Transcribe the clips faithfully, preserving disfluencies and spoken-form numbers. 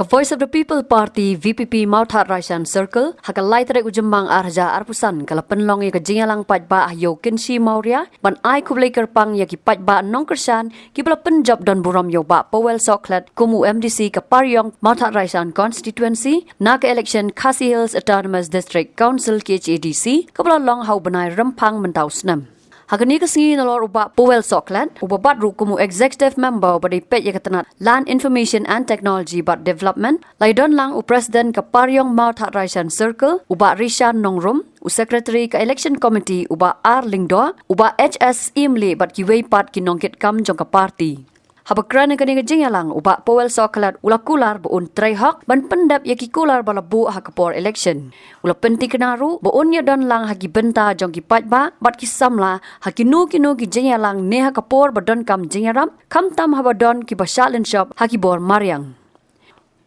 Voice of the People Party, V P P, Mawthadraishan Circle, ha ka lai tarik u Jymmang ar hajar arphew san, ka la pynlong ïa ka jingïalang paidbah ha Ïew Kynshi Mawria, ban ai khublei kyrpang ïa ki paidbah nongkyrshan, kiba la pynjop don burom ïa u Bah Powell Sohkhlet kum u M D C ka Pariong Mawthadraishan Constituency, na ka election Khasi Hills Autonomous District Council, K H A D C, kaba la long ha u bnai Rymphang mynta u snem. Ha kane ka sngi nalor u Bah Powell Sohkhlet, uba bat ruh kum u Executive Member ba dei peit ïa ka tnat Land Information and Technology bad Development, la ïadon lang u President ka Pariong Mawthadraishan Circle, u Bah Rishan Nongrum, u Secretary ka Election Committee, u Bah R Lyngdoh, u Bah H S Syiemlieh bad kiwei pat ki nongkitkam jong ka party. Haba kren ha kane ka jingïalang, u Bah Powell Sohkhlet u la kular ba un trei hok ban pyndep ïa ki kular ba la buh ha ka por election. U la pyntikna ruh ba un ïadon lang ha ki bynta jong ki paidbah bad ki samla ha kino kino ki jingïalang ne ha ka por ba donkam jingïarap, khamtam haba don kiba shah lynshop ha ki bor mariang.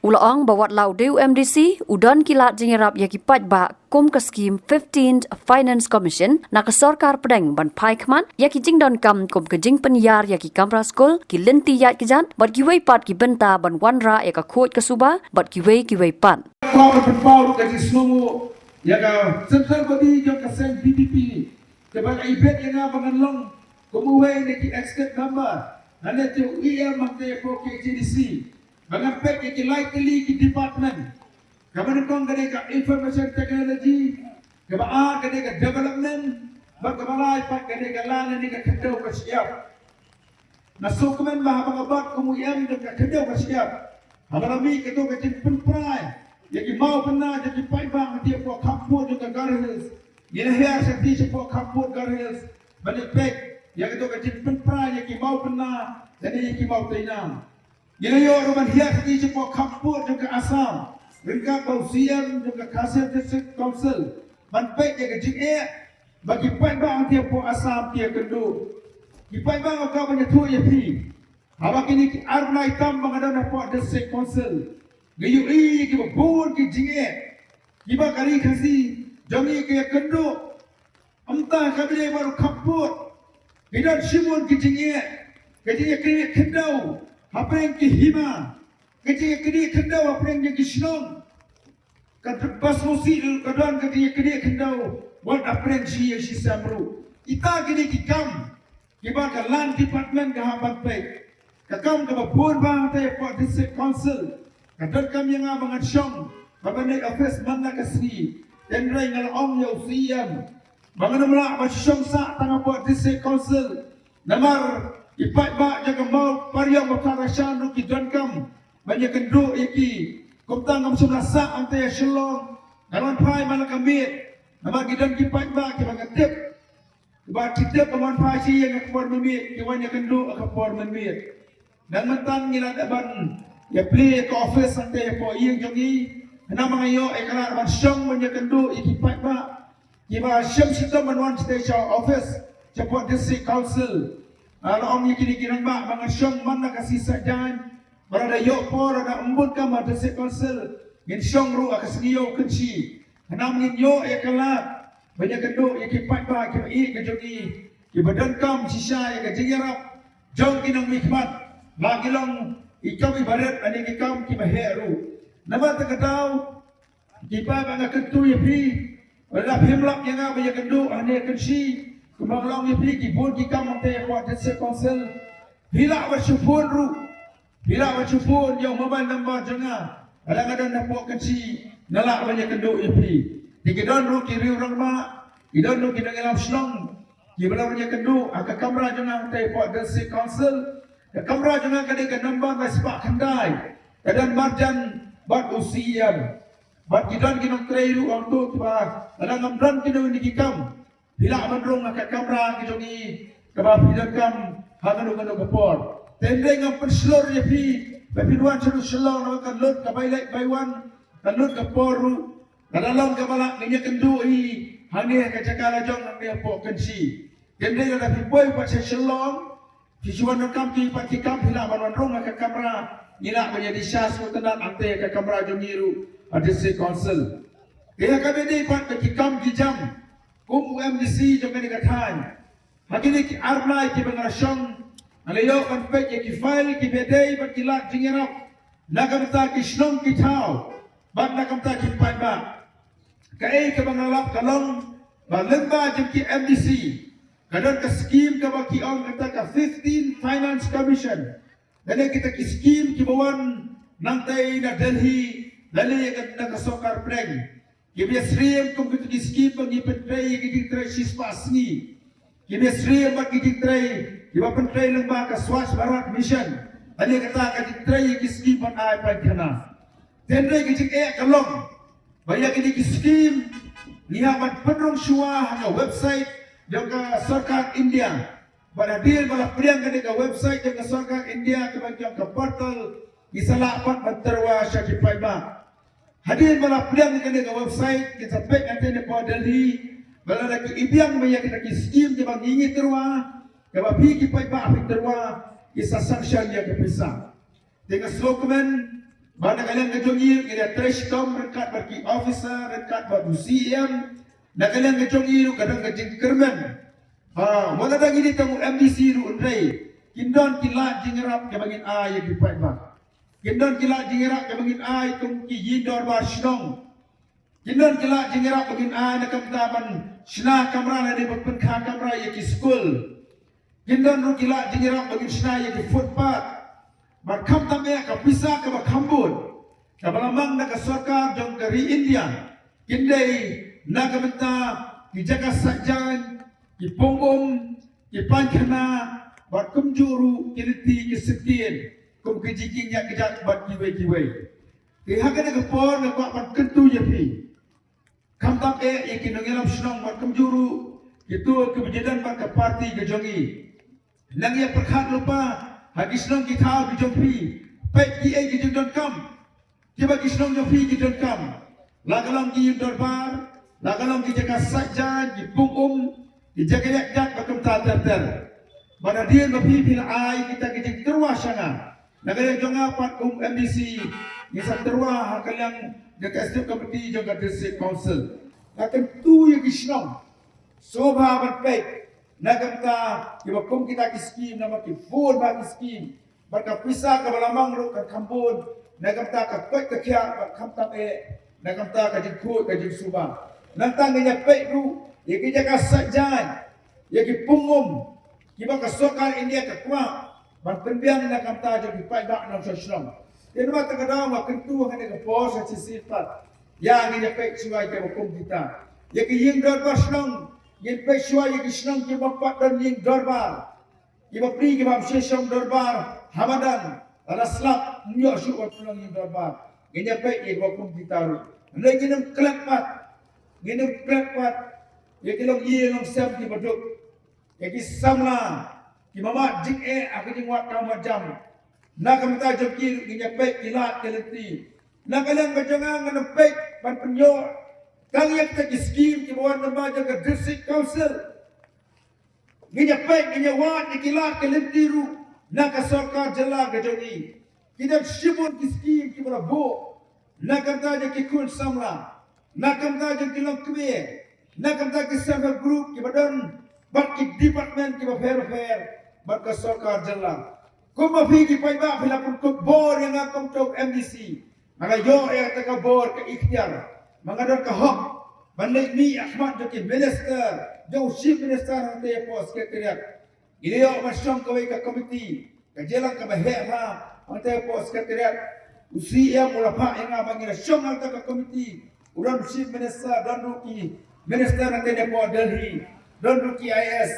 U la ong ba wat la u dei u M D C, u don ki lad jingïarap ïa ki paidbah kum ka skim fifteenth Finance Commission na ka sorkar pdeng ban phai khmat ïa ki jingdonkam kum ka jingpynïar ïa ki kamra skul, ki lynti ïaid kjat bad kiwei pat ki bynta ban wanrah ïa ka khuid ka suba bad kiwei kiwei pat. Ka ba pynpaw ruh ka jingsngewnguh ïa ka central body jong ka seng V P P, kaba la ibit ïa nga ba ngan long kum uwei na ki executive member, ngan leit u E M hangtei hapoh K H A D C, ba ngan peit ïa ki lai tylli ki department. Kaba nyngkong ka dei ka information technology, kaba ar ka dei ka development, bad kaba lai pat ka dei ka lan ne ka khyndew ka shyiap. Nga sngewkmen ba haba nga bat kum u E M jong ka khyndew ka shyiap, haba la mih kato ka jingpynpra ïa ki mawbynna jong ki paidbah hangtei hapoh khappud jong ka Garo Hills, ngi la hiar shatei shapoh khappud Garo Hills ban ïa peit ïa kato ka jingpynpra ïa ki mawbynna lane ïa ki mawtaina. Ngi la ïoh ruh ban hiar shatei shapoh khappud jong ka Assam ryngkat bad u C E M jong ka Khasi District Council ban peit ïa ka jingeh ba ki paidbah hangtei hapoh Assam ki ïakynduh. Ki paidbah, nga kwah ban ïathuh ïa phi, haba kine ki ar bnai tam ba nga don hapoh District Council, nga ïohi ïa kiba bun ki jingeh kiba ka Ri Khasi jong ngi ka ïakynduh. Mynta ka dei baroh khappud ki don shibun ki jingeh, ka jingïaknieh khyndew hapdeng ki hima, ka jingïaknieh khyndew hapdeng ki shnong. Ka bas musi ka don ka jingïaknieh khyndew wat hapdeng shi ïing shi sem ruh. Kita kine ki kam kiba ka Land Department ka hap ban peit. Ka kam kaba bun bha hangtei hapoh District Council, ka donkam ïa nga ba ngan shong, ba ban leit office man la ka sngi. Hynrei nga la ong ïa u C E M ba ngan ym lah ban shong sah tang hapoh District Council, namar ki paidbah jong ka Mawpariong Mawthadraishan ruh ki donkam ban ïakynduh ïa ki. Kumta ngam shym la sah hangtei ha Shillong, ngan wan phai man la ka miet, namar ki don ki paidbah kiba nga tip, ba ki tip ba ngan phai sha ïing ha ka por mynmiet, ki wan ïakynduh ha ka por mynmiet. Nang mynta ngi la dep ban ïa plie ïa ka office hangtei hapoh ïing jong ngi. Hynrei ma nga ïoh ïa ka lad ban shong ban ïakynduh ïa ki paidbah kiba shym shitom ban wan shatei sha office shapoh District Council. Ah, la ong ïa kine ki rangbah ba ngan shong man la ka sngi Saitjaiñ, ba lada ïoh por, lada ym bun kam ha District Council, ngin shong ruh ha ka sngi Ïew Kynshi. Hynrei ngin ïoh ïa ka lad ban ïakynduh ïa ki paidbah kiba ïeit ka jong ngi, kiba donkam shisha ïa ka jingïarap jong ki nongmihkhmat, ba ki long ki kam kiba rit lane ki kam kiba heh ruh. Namar kata ka daw, ki paidbah, nga kyntu ïa phi, lada phim lap ïa nga ban ïakynduh hangne ha Kynshi, kumba nga la ong ïa phi, ki bun ki kam hangtei hapoh District Council, phi lah ban shu phone ruh. Phi lah ban shu phone ïa u mobile number jong nga, lada nga don hapoh Kynshi, nga lah ban ïakynduh ïa phi. Te ki don ruh ki riew rangbah, ki don ruh ki nongïalam shnong kiba lah ban ïakynduh ha ka kamra jong nga hangtei hapoh District Council. Ka kamra jong nga ka dei ka number lai spah khyndai. Ka don marjan bad u C E M. Bad ki don ki nongtrei ruh hangto kiba, lada ngam don kino kino ki kam, phi lah ban rung ha ka kamra ka jong ngi kaba phi donkam ha kano kano ka por. Te hynrei ngam pynshlur ïa phi ba phin wan sha Shillong namar ka lut ka bai leit bai wan, ka lut ka por ruh. Lada long kaba lah ngin ïakynduh hi hangne ha ka jaka la jong hangne hapoh Kynshi. Te hynrei lada phi poi pat sha Shillong, phi shu wan donkam ki pat ki kam, phi lah ban wan rung ha ka kamra, ngi lah ban ïa discharge sngewtynnat hangtei ha ka kamra jong ngi ruh ha District Council. Te ha kaba ïadei pat bad ki kam ki jam, kum u M D C jong kane ka thaiñ, ha kine ki ar bnai kiba nga la shong, nga la ïoh ban peit ïa ki file kiba ïadei bad ki lad jingïarap na ka bynta ki shnong ki thaw bad na ka bynta ki paidbah. Kaei kaba nga lap ka long ba lyngba jong ki M D C ka don ka skim kaba ki ong kata ka fifteen Finance Commission. Lane kita ki skim kiba wan nangtai na Delhi lane na ka sorkar pdeng. Kiba ïasyriem kum kita ki skim ba ngi pyntrei ïa ki jingtrei shispah sngi. Kiba ïasyriem bad ki jingtrei kiba pyntrei lyngba ka Swachh Bharat Mission. Lane kata ka jingtrei ïa ki skim ban ai paidkhana. Hynrei ka jingeh ka long ba ïa kine ki skim ngi hap ban pynrung shuwa ha ka website jong ka sorkar India. Bad hadien ba la pdiang kane ka website jong ka sorkar India kaba ki ong ka portal, ngi sa lah pat ban tyrwa sha ki paidbah. Hadien ba la pdiang kane ka website, ngi sa peit hangtei napoh Delhi ba lada ki i biang ba ïa kita ki skim kiba ngi ngi tyrwa, kaba phi ki paidbah phi tyrwa, ngi sa sanction ïa ka pisa. Te nga sngewkmen ba na ka liang ka jong ngi, ngi la trei shitom ryngkat bad ki officer, ryngkat bad u C M. Na ka liang ka jong ngi ruh ka don ka jingkyrmen ba wat lada ngi dei tang u M D C ruh, hynrei kin don ki lad jingïarap kiba ngin ai ïa ki paidbah. Kin don ki lad jingïarap kiba ngin ai kum ki ïing dorbar shnong. Kin don ki lad jingïarap ba ngin ai na ka bynta ban shna kamra lane ban pynkha kamra ïa ki skul. Kin don ruh ki lad jingïarap ba ngin shna ïa ki footpath. Bad khamtam eh ka pisa kaba kham bun kaba la mang na ka sorkar jong ka ri India, kin dei na ka bynta ki jaka saitjaiñ, ki pung um, ki paidkhana, bad kumjuh ruh ki lynti ki syngkien kum ki jingkieng ïakjat bad kiwei kiwei. Te ha kane ka por nga kwah ban kyntu ïa phi. Khamtam eh ïa ki nongïalam shnong bad kumjuh ruh kito kiba ju don bad ka party ka jong ngi. Nang ïa pyrkhat lypa ha ki shnong ki thaw ki jong phi. Peit kiei ki jingdonkam kiba ki shnong jong phi ki donkam. La ka long ki ïing dorbar, la ka long ki jaka saitjaiñ, ki pung um, ki jaka ïakjat bad kumta ter ter. Bad hadien ba phi phi la ai kita ki jingtyrwa sha nga, na ka liang jong nga pat kum M D C, ngi sa tyrwa ha ka liang jong ka Executive Committee jong ka District Council. Nga kyntu ïa ki shnong sngewbha ban peit na ka bynta kiba kum kita ki skim, namar ki bun bha ki skim. Bad ka pisa kaba la mang ruh kan kham bun na ka bynta ka koit ka khiah bad khamtam eh na ka bynta ka jingkhuid ka jingsuba. Nangta ngin ïa peit ruh ïa ki jaka saitjaiñ, ïa ki pung um kiba ka sorkar India ka kwah ban pynbiang na ka bynta jong ki paidbah nongshong shnong. Te namar kata ka daw nga kyntu ha kane ka por sa shisien pat, ïa ngin ïa peit shuwa ïa kiba kum kita. Ïa ki ïing dorbar shnong, ngin peit shuwa ïa ki shnong kiba pat don ïing dorbar. Kiba pli kiba ym shong dorbar ha madan, lada slap ym ïoh shuh ban pynlong ïing dorbar. Ngin ïa peit ïa kiba kum kita ruh. Hynrei ngin ym klet pat, ngin ym klet pat ïa ki longïing longsem kiba duk, ïa ki samla kiba mad jingeh ha ka jingwad kam wad jam. Na ka bynta jong ki ruh ngin ïa peit ki lad ki lynti. Na ka liang ka jong nga ngan ym peit ban pynïoh tang ïa kita ki skim kiba wan na bynta jong ka District Council. Ngin ïa peit, ngin ïa wad ïa ki lad ki lynti ruh na ka sorkar jylla ka jong ngi. Ki don shibun ki skim kiba la buh na ka bynta jong ki khun samla, na ka bynta jong ki longkmie, na ka bynta ki self help group kiba don bad ki department kiba pher bapher bad ka sorkar jylla. Kumba phi ki paidbah phi la pynkup bor ïa nga kum uta u M D C, ma nga ïoh ïa kata ka bor, ka iktiar, ma nga don ka hok ban leit mih ha khmat jong ki minister, jong u Chief Minister hangtei hapoh Secretariat. Ngi la ïoh ban shong kawei ka komiti, ka jingïalang kaba heh bha hangtei hapoh Secretariat. U C M u la phah ïa nga ba ngi la shong hangta ka komiti. U don Chief Minister, don ruh ki minister hangtei napoh Delhi, don ruh ki I A S.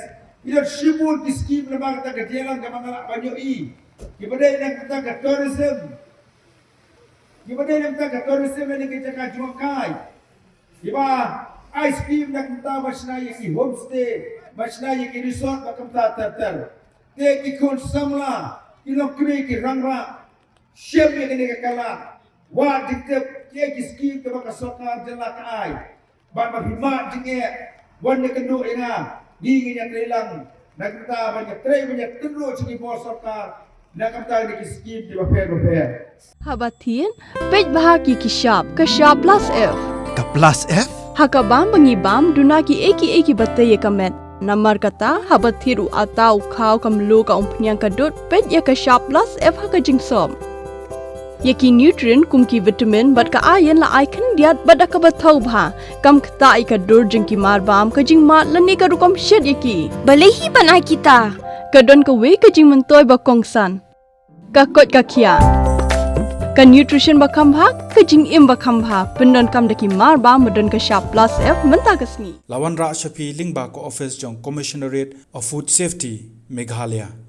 Ngi don shibun ki skim na bynta kata ka jingïalang kaba nga lah ban ïohi, kiba dei na bynta ka tourism. Kiba dei na bynta ka tourism, na ki jaka jngohkai. Kiba ai skim na ka bynta ban shna ïa ki homestay, ban shna ïa ki resort, bad kumta ter ter. Te ki khun samla, ki longkmie, ki rangrah, shem ïa kane ka lad, wad jingtip kiei ki skim kiba ka sorkar jylla ka ai. Bad ba phi mad jingeh, wan ïakynduh ïa nga, ngi ngin ïatrei lang na ka bynta ban ïatrei ban ïatynruh sha ki bor sorkar na ka bynta kine ki skim kiba pher bapher. Haba thied, peit bha ki ki shap, ka shap Plus F. Ka Plus F? Ha ka bam ba ngi bam, duna kiei kiei kiba tei ïa ka met. Namar kata, haba thied u atta, u khaw, ka mluh, ka umphniang, ka dud, peit ïa ka shap Plus F ha ka jingsop. Ïa ki nutrient kum ki vitamin bad ka iron la ai khyndiat bad da kaba thaw bha. Kam ktah ïa ka dur jong ki marbam, ka jingmad lane ka rukom shet ïa ki. Balei hi ban ai kita? Ka don kawei ka jingmyntoi ba kongsan. Ka koit ka khiah. Ka nutrition ba kham bha, ka jingim ba kham bha. Pyndonkam da ki marbam ba don ka shap plus F mynta ka sngi. La wanrah sha phi lyngba ka office jong Commissionerate of Food Safety, Meghalaya.